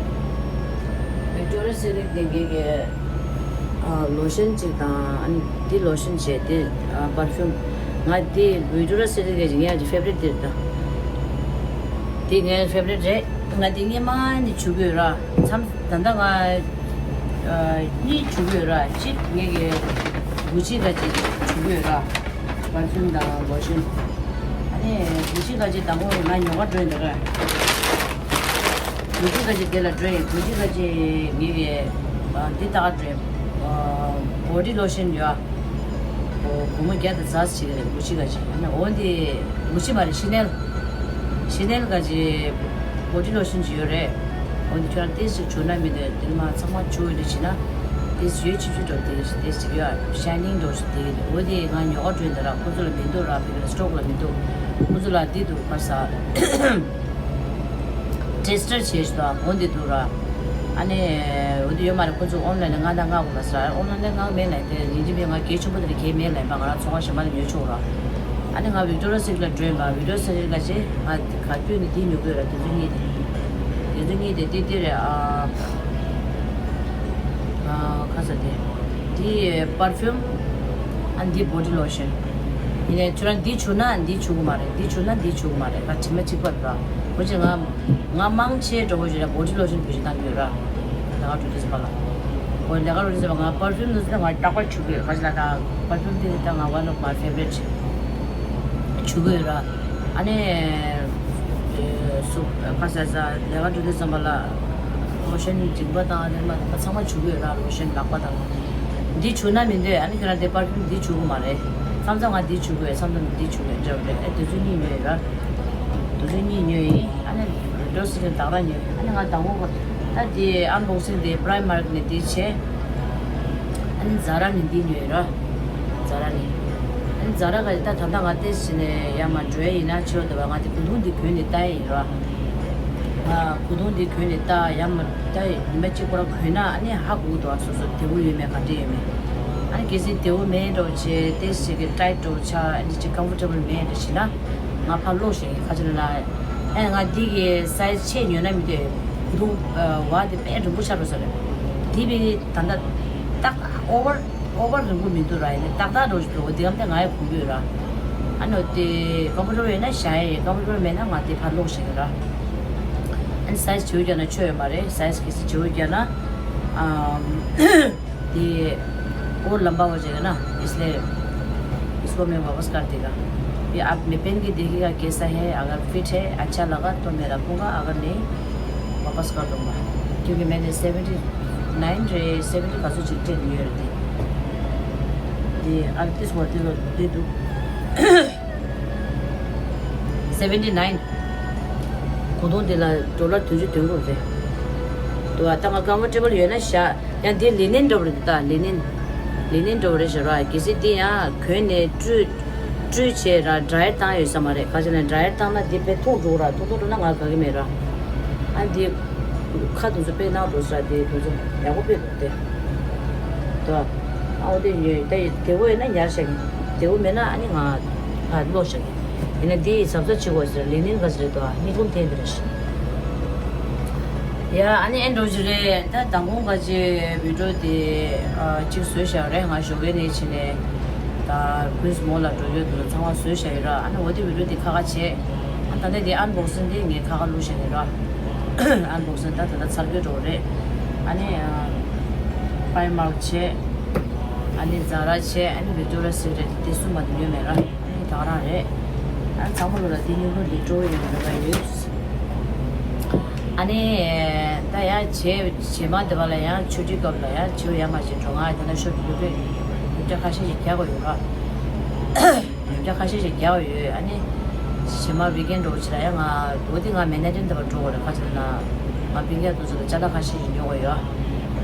ཝིག་ཊོ་རི་ཡ་སི་ཀི་རེཊ་ནས་ངས་ཀྱི་ཨ་ལོ་ཤན་གཅིག་དང་། ཨ་ནི་འདི་ལོ་ཤན་བྱས་ཏེ་ཨ་པར་ཕིའུམ། ང་འདི་ཝིག་ཊོ་རི་ཡ་སི་ཀི་རེཊ་གི་ངའི་ཕེ་བ་རིཊ་འདི་རེད་ད། འདི་ངའི་ཕེ་བ་རིཊ་རེད། ང་འདི་སྔོན་མ་ནས་འཇུག་གི་ཡོད་ར། མཚམས་ད་ལྟ་ང་ཨ་གཉིས་འཇུག་གི་ཡོད་ར། གཅིག་ངས་ཀྱི་གུ་ཅི་ག་ཅིག་འཇུག་གི་ཡོད་ར། པར་ཕིའུམ་དང་ལོ་ཤན། ཨ་ནི་གུ་ཅི་ག་ཅིག་དང་པོ་ང་ཉོ་ག་འགྲོ་ཡིན་འདི་ག་གུ་ཅི་ག་ཅིག་དེ་ལ་འགྲོ་ཡིན། གུ་ཅི་ག་ཅིག་ངེད་ཀྱི་ཨ་འདི་ལྟ་ག་འགྲོ་ཡིན། ཨ་བོ་ཌི་ལོ་ཤན་ཡོད། ཨ་སྒོར་མོ་བརྒྱ་དང་རྩ་བཞི་ཞིག་རེད། གུ་ཅི་ག་ཅིག་ཨ་ནི་འོ་འདི་གུ་ཅི་མ་རེད། ཤི་ནེལ། ཤི་ནེལ་ག་ཅིག་བོ་ཌི་ལོ་ཤན་ཅིག་ཡོད་རེད། འོ་འདི་ཁྱོད་རང་ཏོག་ཙམ་བྱུག་ན་མི་འདོད། འདི་མ་ཚང་མ་བྱུག་ཡོད་དུས་བྱས་ན་ཏོག་ཙམ་འོད་ཆིབས་ཆིབས་འགྲོ། ཏོག་ཙམ་ཏོག་ཙམ་ཡོད་ཤའི་ནིང་འགྲོ་ཞིག་དེ་འོ་དེ་ང་ཉོ་ག་འགྲོ་ཡིན་འདི་ར། ཁོ་ཚོ་ལ་མི་འདུག་ར། བི་ལ་སི་ཊོག་ལ་མི་འདུག་ཁོ་ཚོ་ལ་འདི་འདུག་ག་ས། ཊེ་སི་ཊར་བྱས་ཤིག་དང་འོ་འདི་འདུག་ར། ཨ་ནི་འོ་འདི་ཡོད་མ་རེད། ཁོ་ཚོ་ཨོན་ལན་ལ་མངགས་ན་མངགས་དགོས་ལ་ས། ཨོན་ལན་ལ་མངགས་མེད་ལ་དེ་ཡིན་གཅིག་མིན་ང་གལ་ཆེན་པོ་དེ་ལ་གལ་མེད་ལ་ཡིན་པ། ང་རང་ཚོང་ཁང་གཞན་པ་ལ་ཉོས་ཆོག་ར། ཨ་ནི་ང་ཝིག་ཊོ་རི་ཡ་སི་ཀི་རེཊ་ལ་འགྲོ་ཡིན་པ། ཝིག་ཊོ་རི་ཡ་སི་ཀི་རེཊ་ག་ཅེ་ང་ག་དུས་ནི་འདི་ཉོ་གི་ཡོད་ར། དེ་ཚོ་གཉིས་དེ། དེ་ཚོ་གཉིས་དེ་དེ་དེ་རེད། ཨ་ཨ་ག་ས་དེ། འདི་པར་ཕིའུམ། ཨ་འདི་བོ་ཌི་ལོ་ཤན། ཡིན་ནའི་ཁྱོད་རང་འདི་བྱུག་ན་འདི་བྱུག་གི་མ་རེད། འདི་བྱུག་ན་འདི་བྱུག་གི་མ་རེད། ད་དྲི་མ་གཅིག་པ་རེད་ར། འོ་ཅེ་ང་ང་མང་ཆེ་འགྲོ་གི་ཡོད་ར། བོ་ཌི་ལོ་ཤན་བེད་སྤྱོད་བཏང་གི་ཡོད་ར། ད་ག་འགྲོ་དུས་ཙམ་པ་ལ། འོ་ལས་ཀ་འགྲོ་དུས་ཙམ་པ་ང་པར་ཕིའུམ་ནི་ད་ང་རྟག་པར་བྱུག་གི་ཡོད། ག་ཅི་ལ་ད་པར་ཕིའུམ་དེ་ད་ང་one of my favorite བྱུག་གི་ཡོད་ར། ཨ་ནི། སུ་ཁ་ཟས་ཟ་ལས་ཀ་འགྲོ་དུས་ཙམ་པ་ལ། ལོ་ཤན་མཇིང་པ་དང་དེ་མ་ཚང་མ་བྱུག་གི་ཡོད་ར། ལོ་ཤན་ལག་པ་དང་། འདི་བྱུག་ན་མི་འདོད། ཨ་ནི་ཁྱོད་རང་དེ་པར་ཕིའུམ་འདི་བྱུག་གི་མ་རེད། མཚམས་མཚམས་ང་འདི་བྱུག་གི་ཡོད། མཚམས་མཚམས་འདི་བྱུག་གི་ཡོད་འདྲ་བོ་རེད། ཨེ་དེ་ཚོ་གཉིས་ཉོས་ཡོད་ར། དེ་ཚོ་གཉིས་ཉོས་ཡིན། ཨ་ནི་ཌོ་སི་ཀིན་དག་ར་ཉོས། ཨ་ནི་ང་དང་པོ་ད་དེ་ཨན་བོག་སིང་དེ་པྲའི་མར་ནས་འདི་བྱས། ཨ་ནི་ཛ་ར་ནས་འདི་ཉོས་ར། ཛ་ར་ནས། ཨ་ནི་ཛ་ར་ག་ད་ད་ལྟ་ང་ཏེས་བྱས་ནས་ཡར་མར་འགྲོ་ཡ་ཡིན་ན་ཆོ་དེ་བ་ང་དེ་གོས་ཐུང་འདི་གོན་ནས་ལྟ་ཡ་ཡིན་ར། ང་གོས་ཐུང་འདི་གོན་ནས་ལྟ་ཡ་མ་ལྟ་ཉི་མ་གཅིག་པོ་ར་གོན་ན་ཨ་ནི་ཧ་གོ་གི་འདུག་ཨ་སོ་སོ་བདེ་པོ་ཡོད་མེད་ག་འདྲ་ཡོད་མེད། ཨ་ནི་གལ་སྲིད་བདེ་པོ་མེད་འགྲོ་བྱས་ཏེས་བྱས་ཀྱི་ཊའིཊ་འགྲོ་ཆགས་ཨ་ནི་ཅིག་ཀམ་ཕོར་ཊེ་བལ་མེད་འགྲོ་བྱས་ན་ང་ཕར་ལོག་བཞག་གི། ཁ་ཅིག་ལ་ཨ་ནི་ང་འདི་གི་སའི་ཛི་ཆེ་ཉོས་ན་མི་འདོད། གོས་ཐུང་བ་དེ་དཔེ་རིང་པོ་ཆགས་འགྲོ་ས་རེད། འདི་བི་ད་ལྟ་ཏག་ཏག་ཨོ་ཝར་ཨོ་ཝར་རིང་པོ་མི་འདུག་ར། ཡིན་ནའི་ཏག་ཏག་འགྲོ་ཞིག་འགྲོ་གི་འདི་གམ་དེ་ང་ཡི་གོན་གྱི་ཡོད་ར། ཨ་ནི་དེ་ཀམ་ཕོར་ཊེ་བལ་ཡོད་ན་བཞག་ཡ་ཡིན། ཀམ་ཕོར་ཊེ་བལ་མེད་ན་ང་དེ་ཕར་ལོག་བཞག་གི་ར། ཨ་ནི་སའི་ཛི་བྱེའུ་རྒྱག་ན་ཆོ་ཡོད་མ་རེད། སའི་ཛི་གལ་སྲིད་བྱེའུ་རྒྱག་ན་ཨམ། དེ་ཨོ་ལམ་པ་བ་ཅིག་ཡོད་ན་ཨིས་ལེ། इसको मैं वापस कर देगा। ये आप में पहन के देखिएगा कैसा है, अगर फिट है, अच्छा लगा तो मैं रखूँगा, अगर नहीं वापस कर दूँगा। क्योंकि मैंने सेवेंटी नाइन रे सेवेंटी का सो चिट्टे लिए रहते। ये अड़तीस वर्ती लो दे दो। Seventy nine གོ་དོན་འདི་ལ་ཌོ་ལར་བདུན་ཅུ་དོན་དགུ་རེད། དུ་ཨ་ད་ང་ཀམ་ཕོར་ཊེ་བལ་ཡོད་ན་བཞག་ཡང་འདི་ལི་ནན་འདྲ་བོ་རེད། ད་ལི་ནན། ལི་ནན་འདྲ་བོ་རེད་ཤག་ར། གལ་སྲིད་འདི་ཡང་གོན་ནས་བཀྲུས། བཀྲུས་བྱས་ར་ཌ་རའི་ཡར་བཏང་ཡོད་ས་མ་རེད། ག་ཅི་ལ་ཌ་རའི་ཡར་བཏང་ན་འདི་དཔེ་ཐུང་འགྲོ་ར། ཐུང་ཐུང་འགྲོ་ན་ང་དགའ་གི་མེད་ར། ཨ་འདི་ཁ་དུང་ཚོ་དཔེ་ནག་འགྲོ་ས་ར། དེ་དུང་ཚོ་ཡག་པོ་དཔེ་འདུག་སྟེ། དོ། ཨའོ་དེ་ཉོས་ད་ཡི་བདེ་བོ་ཡོད་ན་ཉར་བཞག་གི། བདེ་བོ་མེད་ན་ཨ་ནི་ང་ཕར་ལོག་བཞག་གི། ཡིན་ན་འདི་ཡི་གཟབ་གཟབ་བྱེད་དགོས་ཟེར། ལི་ནན་ག་ཟེར་དོ་ཨ་ནི་ཀུན་ཐེན་དེ་རེད། ཡ་ཨ་ནི་ཨེ་འགྲོ་གི་རེད། ད་མདང་དགོང་ག་ཅི་བི་ཌིའོ་དེ་ཨ་གཅིག་བཟོས་བཞག་རེད། ང་ཞོགས་ཀས་ནས་ཕྱིན་ནས་ད་ཀུན་སི་མོལ་ལ་འགྲོ་ཡོད་དུ་ཚང་མ་བཟོས་བཞག་ཡོད་ར། ཨ་ནི་འོ་དེ་བི་ཌིའོ་དེ་ཁ་ཁ་བྱས། ཨ་ད་ལྟ་དེ་ཨན་བོག་སིང་དེ་ངས་ཁ་ཁ་བླུགས་བཞག་ཡོད་ར། ཨན་བོག་སིང་ད་ད་ལྟ་ཚར་གྱི་འགྲོ་རེད། ཨ་ནི་པའི་མར་བྱས། ཨ་ནི་ཛ་ར་བྱས། ཨ་ནི་ཝིག་ཊོ་རི་ཡ་སི་ཀི་རེཊ་དེ་གསུམ་མ་དེ་ཉོས་མེད་ར། ཨ་ནི་ད་ག་རང་རེད། ཨ་ནི་ཚང་མ་ལོ་ལ་དེ་ཉོ་གི་འདུག་སྤྲོ་བོ་ཡོད་མེད་ལ་ཡོད། ཨ་ནི་ད་ཡང་བྱེ་བྱེ་མ་དེ་བ་ལ་ཡང་ཆུ་ཊི་སྐབས་ལ་ཡང་བྱེ་བ་ཡར་མར་ཞིག་འགྲོ་ང་དེ་ན་ཤོ་ཊི་ལུག་པས་ཉོ་ཆ་ཁ་ཤས་ཤིག་རྒྱག་དགོས་ཡོད་ར། ཉོ་ཆ་ཁ་ཤས་ཤིག་རྒྱག་ཡོད། ཨ་ནི་ཕྱི་མ་ཝིག་ཨེན་འགྲོ་ཕྱིར་ཡང་ང་འོ་དེ་ང་མན་ཧ་ཊན་དེ་བར་འགྲོ་དགོས་རེད། ཁ་ཆེ་ན་ང་སྤུན་ཀྱག་དེ་ཚོ་ལ་ཅ་ལག་ཁ་ཤས་ཤིག་ཉོ་དགོས་ཡོད།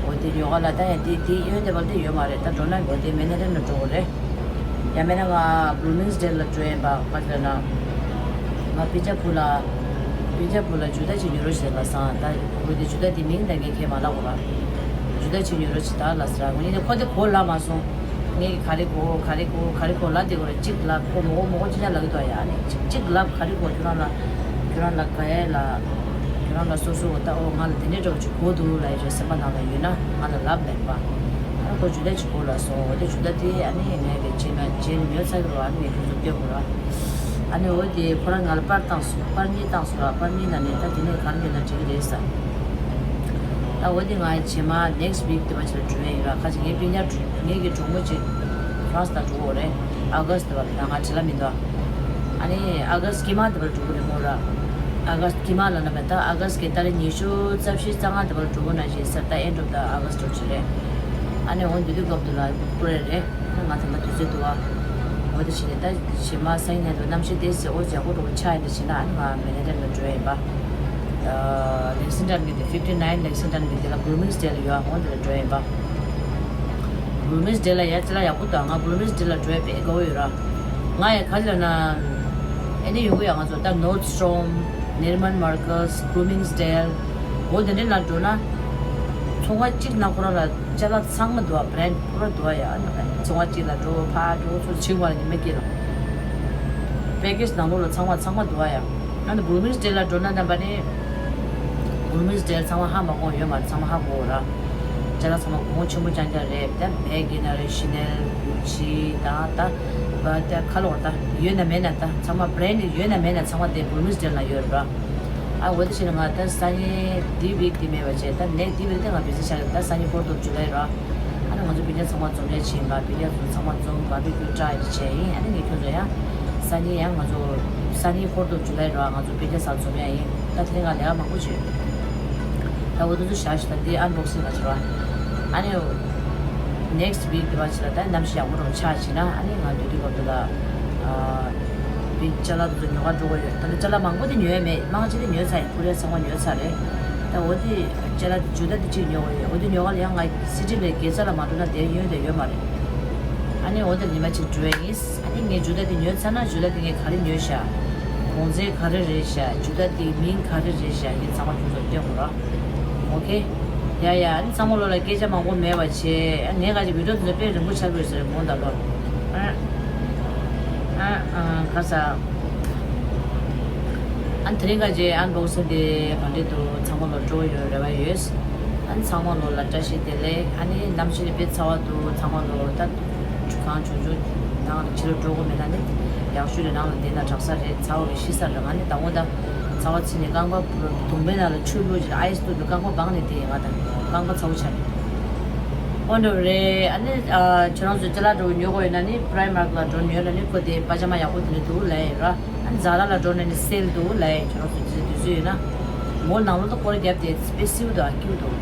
འོ་དེ་ཉོ་ག་ལ་ད་ཡང་དེ་དེ་གཡོན་དེ་བར་དེ་ཡོད་མ་རེད། ད་འགྲོ་ན་འོ་དེ་མན་ཧ་ཊན་ལ་འགྲོ་དགོས་རེད། ཡང་མིན་ན་ང་བླུ་མིང་སི་ཌེལ་ལ་འགྲོ་ཡིན་པ། ཁ་ཆེ་ན་ང་སྤུན་ཀྱག་བུ་ལ་སྤུན་ཀྱག་བུ་ལ་ཇུ་ཏ་ཅིག་ཉོ་རོགས་བྱེད་ལབ་སོང་། ད་འོ་དེ་ཇུ་ཏ་དེ་མིང་ད་ངས་ཁས་མ་ལབ་གོ་ར། ཇུ་ཏ་ཅིག་ཉོ་རོགས་བྱེད་ད་ལབ་སོང་ར། ངས་ཁོ་དེ་གོ་ལབ་མ་སོང་། ངས་ག་རེ་གོ་ག་རེ་གོ་ག་རེ་གོ་ལབ་དེ་གོ་རེད། གཅིག་ལབ་ཁོ་མོ་གོ་མོ་གོ་ཅི་ཆ་ལབ་གི་འདུག་ཡ། ཨ་ནི་གཅིག་གཅིག་ལབ་ག་རེ་གོ་ཁྱོད་རང་ལ་ཁྱོད་རང་ལ་ག་ཡ་ལ་ཁྱོད་རང་ལ་སོ་སོ་གོ་ད་ཨོ་ང་ལ་དེ་འདྲའི་འདྲ་བོ་ཅིག་གོ་འདུག་ལབ་ཡ་ཅོ་སེམས་པ་ནང་ལ་ཡོད་ན་ང་ལ་ལབ་མེད་པ། ཨ་ཁོ་ཇུ་ལེ་ཅིག་གོ་ལ་སོང་། འོ་དེ་ཇུ་ལེ་དེ་ཨ་ནི་ངས་གི་རྗེས་ན་རྗེས་ནས་ཉོ་ཚར་གི་རོ། ཨ་ནི་ངས་ཁྱོད་ཚོ་སྐྱོ་གོ་ར། ཨ་ནི་འོ་དེ་ཁོ་རང་ང་ལ་པར་བཏང་སོང་། པར་གཉིས་བཏང་སོང་ར། པར་གཉིས་ནང་ནས་ད་དེ་ནས་ག་རེ་ཉོས་ན་འགྲིག་གི་རེད་ས། ད་འོ་དེ་ང་རྗེས་མ་next week དེ་བ་ཅིག་ལ་འགྲོ་ཡ་ཡིན་ར། ཁ་ཅིག་ངའི་སྤུན་ཀྱག་ངའི་གི་གྲོགས་མོ་ཅིག་ཧྥ་རན་སི་ལ་འགྲོ་གོ་རེད། ཨ་ག་སི་དེ་བ་ལ་ད་ང་བྲེལ་ལ་མི་འདུག་ཨ་ནི་ཨ་ག་སི་དཀྱིལ་མ་དེ་བ་ལ་འགྲོ་གོ་རེད་མོ་ར། ཨ་ག་སི་དཀྱིལ་མ་ལ་ན་མེད་ད་ཨ་ག་སི་གི་ཏ་རིག་ཉི་ཤུ་རྩ་བཞི་རྩ་ལྔ་དེ་བ་ལ་འགྲོ་གོ་ན་ཞིག་ཟེར། ད་end of the August འགྲོ་ཅིག་རེད། ཨ་ནི་འོ་འདི་དུས་སྐབས་དུ་ལ་ཀུ་རེ་རེད། ང་ཚང་མ་དུས་ཚོད་འདུག་ཨ། འོ་དེ་བྱས་ནས་ད་ཕྱི་མ་སང་ཉིན་དུ་གནམ་གཤིས་དེ་སེ་འོ་ཇ་ཁོ་རུ་ཆ་ཡིན་དུ་ཕྱིན་ན་ཨ་ནི་ང་མེ་ནེ་ཏན་ལ་འགྲོ་ཡིན་པ། ལེག་སིང་ཏན་གི་དེ་fifty nine ལེག་སིང་ཏན་གི་དེ་ལ་བྷུ་ལུ་མིང་སི་ཌེལ་ཡོད་ཨ། འོ་དེ་ལ་འགྲོ་ཡིན་པ། བྷུ་ལུ་མིང་སི་ཌེལ་ལ་ཡ་ཅི་ལ་ཡག་པོ་འདུག་ང་བྷུ་ལུ་མིང་སི་ཌེལ་ལ་འགྲོ་ཡ་དཔེ་དགའ་བོ་ཡོད་ར། ང་ཡ་ག་ཅི་ལ་ན་ཨེ་ནི་ཡོང་གི་ཡ་ང་ཚོ་ད་Nordstrom Neiman Marcus Bloomingdale འོ་དེ་འདྲའི་ལ་འགྲོ་ན་ཚོང་པ་གཅིག་ན་ཁོ་རང་ལ། ཅ་ལག་ཚང་མ་འདུག་བ། བྷི་རེན་ཌི་པུ་ར་འདུག་བ་ཡ། ཚོང་པ་གཅིག་ལ་འགྲོ་ཕར་འགྲོ་ཚུར་ཕྱིན་བ་ལ་ཉི་མ་སྐྱེལ་ལ། པེ་ཀེ་ཇི་ནང་ལོགས་ལ་ཚང་མ་ཚང་མ་འདུག་བ་ཡ། ཨ་ནི་བྷུ་ལུ་མིང་སི་ཌེལ་ལ་འགྲོ་ན་རྣམ་པ་ནི། བྷུ་ལུ་མིང་སི་ཌེལ་ཚང་མ་ཧ་མ་གོ་ཡོད་མ་རེད། ཚང་མ་ཧ་གོ་ར། ཅ་ལག་ཚང་མ་གོང་ཆེན་པོ་རྐྱང་རྐྱང་རེད། ད་བྷེག་ཡིན་ན་རེད། ཤི་ནེལ་གུ་ཆི་དང་ད་ བ་ད་ཁ་ལོག་ད་ཡོད་ན་མེད་ན་ད་ཚང་མ་བྷི་རེན་ཌི་ཡོད་ན་མེད་ན་ཚང་མ་དེ་བུར་མིས་ཌེལ་ན་ཡོད་རེད་པ། ཨ་འོ་དེ་བྱས་ན་ང་ད་སང་ཉིན་འདི་ཝིག་འདི་མེད་པ་བྱས་ད་ནེག་འདི་ཝིག་དེ་ང་བི་ཟི་ཆགས་ཀྱི་ད་སང་ཉིན་ཧྥོར་ཐི་ཨོཕ་ཇུ་ལའི་རེད་པ། ཨ་ནི་ང་ཚོ་སྤུན་ཀྱག་ཚང་མ་འཛོམས་ཡ་བྱེད་ཡིན་པ། སྤུན་ཀྱག་ཚོ་ཚང་མ་འཛོམས་བར་བི་ཀྱུ་ཊའི་བྱས་ཡིན། ཨ་ནི་ངས་ཁྱོད་ཚོ་ཡང་སང་ཉིན་ཡང་ང་ཚོ་སང་ཉིན་ཧྥོར་ཐི་ཨོཕ་ཇུ་ལའི་རེད་པ། ང་ཚོ་སྤུན་ཀྱག་ཚང་འཛོམས་ཡ་ཡིན། ད་དེ་རིང་ང་ལས་ཀ་མང་པོ་བྱོས། ད་འོ་དེ་ཚོ་བཞག་ཞིག་ད་འདི་ཨན་བོག་སིང་ག་བྱེད་རོགས། ཨ་ནི་ནེག་སི་ཊི་ཝིག་དེ་བ་ཕྱི་ལ་ད་གནམ་གཤིས་ཡག་པོ་རོགས་ཆགས་བྱེད་ན། ཨ་ནི་ང་དུས་དུས་སྐབས་དེ་ལ་ཨ་བི་ཅ་ལག་དེ་ཚོ་ཉོ་ག་འགྲོ་གི་ཡོད། ད་ལྟ་ཅ་ལག་མང་པོ་དེ་ཉོས་མེད། མང་ཆེ་དེ་ཉོས་ཚར་ཡིན། ཁོ་རེ་ཚང་མ་ཉོས་ཚར་རེད། ད་འོ་དེ་ཅ་ལག་དེ་ཇུ་ད་དེ་གཅིག་ཉོ་གི་ཡོད། འོ་དེ་ཉོ་ག་ལ་ཡང་ང་སི་ཊི་ལ་དགེ་རྩ་ལ་མ་འགྲོ་ན་དེ་ཡོང་དེ་ཡོད་མ་རེད། ཨ་ནི་འོ་དེ་ཉི་མ་གཅིག་འགྲོ་ཡ་ཡིན། ཨ་ནི་ངས་ཇུ་ད་དེ་ཉོས་ཚར་ན་ཇུ་ད་དེ་ངས་ག་རེ་ཉོས་ཤག་གོང་ཚད་ག་རེ་རེད་ཤག་ཇུ་ད་དེ་མིང་ག་རེ་རེད་ཤག་ངས་ཚང་མ་ཁྱོད་ཚོར་སྟོན་དགོས་ར། ཨོ་ཁེ། ཡ་ཡ། ཨ་ནི་ཚང་མ་ལོ་ལ་སྐད་ཆ་མང་པོ་མེད་པ་བྱས། ཨ་ངས་ག་ཅིག་བི་ཌི་ཡོ་དེ་ཚོ་དཔེ་རིང་པོ་ཆགས་ཀྱི་ཡོད་ས་རེད་མོ་ད་ལོ། ཨ་ཨ་ཨ་ག་ས། ཨ་དེ་རིང་ག་ཅིག་ཨན་བོག་སིང་དེ་ག་འདྲས་འདུག་ཚང་མ་ལོ་སྤྲོ་ཡོད་རེ་བ་ཡོད། ཨ་ཚང་མ་ལོ་ལ་བཀྲ་ཤིས་བདེ་ལེགས། ཨ་ནི་གནམ་གཤིས་དཔེ་ཚ་བ་འདུག་ཚང་མ་ལོ་ད་གང་བྱུང་བྱུང་ནང་ལ་ཕྱི་ལོགས་འགྲོ་དགོས་མེད་ན་ནི་ཡག་ཤོས་རེད། ནང་ལ་བསྡད་ན་དྲག་ས་རེད། ཚ་བ་གི་ཤི་ས་རེད། ང་ནི་ད་འོ་ད་ཚ་བ་ཕྱིན་ནས་རྐང་པ་དུང་པའི་ནང་ལ་ཆུ་བླུགས་ཨའི་སི་བླུགས་རྐང་པ་སྦངས་ནས་བསྡད་ཡིན། ང་ད་རྐང་པ་ཚ་བོ་ཆགས་རེད། འོ་འདྲ་རེད། ཨ་ནི་ཨ་ཁྱོད་རང་ཚོ་ཅ་ལག་འདྲ་བོ་ཉོ་དགོས་ཡོད་ན་ནི་པི་རའི་མར་ལ་འགྲོ་ཉོས་ན་ནི་ཁོ་དེ་པ་ཇ་མ་ཡག་པོ་དེ་འདྲ་འདུག་ལབ་ཡིན་ར། ཨ་ནི་ཛ་ར་ལ་འགྲོ་ན་ནི་སེལ་འདུག་ལབ་ཡིན། ཁྱོད་རང་ཚོ་དུས་ཚོད་དུས་ཚོད་ཡོད་ན། མོ་ནང་ལོགས་ད་སྐོར་རྒྱབ་དེ་དཔེ་སིའུ་འདུག་ཨ་སྐྱིད་འདུག་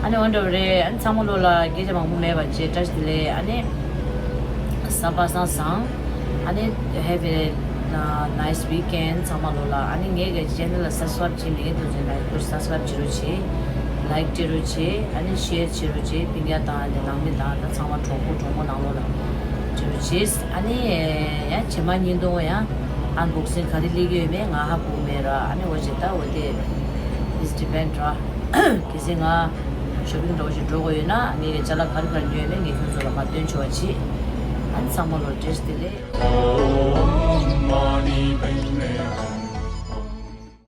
ཨ་ནི་འོ་འདྲ་རེད། ཨ་ནི་ཚང་མ་ལོ་ལ་སྐད་ཆ་མང་པོ་མེད་པ་བྱས། བཀྲ་ཤིས་བདེ་ལེགས། ཨ་ནི་བསམ་པ་བཟང་བཟང་། ཨ་ནི་have a nice weekend ཚང་མ་ལོ་ལ། ཨ་ནི་ངའི་གི་ཅེ་ནལ་ལ་སབ་སི་ཀ་རའིབ་བྱེད་མེད་མཁན་དེ་ཚོ་ལ་ཡག་པོ་སབ་སི་ཀ་རའིབ་བྱེད་རོགས་བྱེད། ལའིཀ་སྤྲད་རོགས་བྱེད། ཨ་ནི་ཤེར་བྱེད་རོགས་བྱེད། སྤུན་ཀྱག་དང་ཨ་ནི་ནང་མི་དང་ད་ཚང་མ་གྲོགས་པོ་གྲོགས་མོ་ནང་ལོ་ལ་སྤྲད་རོགས་བྱེད། ཨ་ནི་ཡང་རྗེས་མ་བརྙན་ཐུང་ཡང་ཨན་བོག་སིང་ག་རེ་སླེབས་ཀྱི་ཡོད་མེད་ང་ཧ་གོ་མེད་ར། ཨ་ནི་འོ་བྱེད་ད་འོ་དེ་it's depend ར། གལ་སྲིད་ང་ཤོ་པིང་འདྲ་བོ་ཞིག་འགྲོ་དགོས་ཡོད་ན་ངས་ཅ་ལག་ག་རེ་ག་རེ་ཉོས་མེད་ངས་ཁྱོད་ཚོ་ལ་མར་སྟོན་ཆོག་པ་བྱེད། ཨ་ནི་ཚང་མ་ལོ་བཀྲ་ཤིས་བདེ་ལེགས།